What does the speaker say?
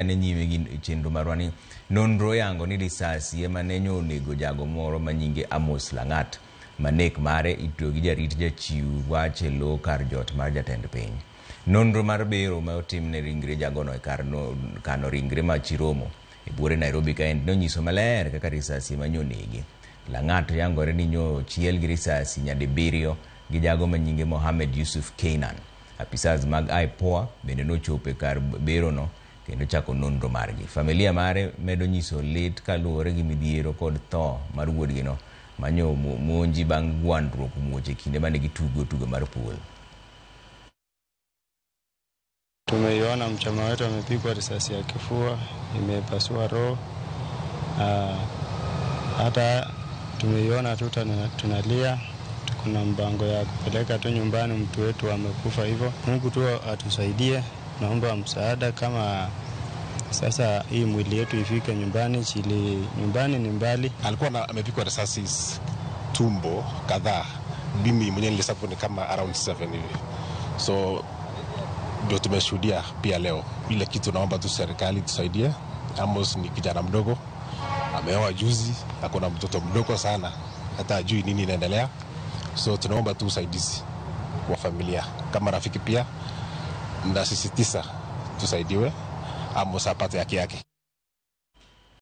Ne nyime gi chenro marwa ni nonro yango ni risasi ema ne onego jago moro ma nyinge Amos Lang'at ma nek mare itudo gi jarit jachiw wach e lo kar jot mar jatend piny. Nonro mar bero ma otim ne ringre jagono e kar no, kano ringre ma Chiromo e buore Nairobi kaendi nonyiso maler kaka risasi ema nonege. Lang'at yangore ni nyochiel gi risasi nyadibiriyo gi jago ma nyinge Mohamed Yusuf Keinan. Apisas mag IPOA bende nochopo e kar berono kendo chako nonro margi. Familia mare medo nyiso lit kaluwore gi midhiero kod tho mar wuodgino manyo monji bang' gwandruok muoch e kinde mane gitugo tugo mar pool. Tumeiona mchama wetu amepigwa risasi ya kifua, imepasua roho. Hata tumeiona tu tunalia, kuna mpango ya kupeleka tu nyumbani, mtu wetu amekufa hivyo. Mungu tu atusaidie, naomba msaada kama sasa hii mwili yetu ifike nyumbani, chili nyumbani ni mbali. Alikuwa amepigwa risasi tumbo kadhaa. Mimi mwenyewe nilihesabu ni kama around 7 hivi, so ndio tumeshuhudia pia leo. Ile kitu naomba tu serikali tusaidie. Amos ni kijana mdogo, ameoa juzi, ako na mtoto mdogo sana, hata ajui nini inaendelea, so tunaomba tu usaidizi wa familia kama rafiki pia, nasisitiza tusaidiwe, Amos apate haki yake.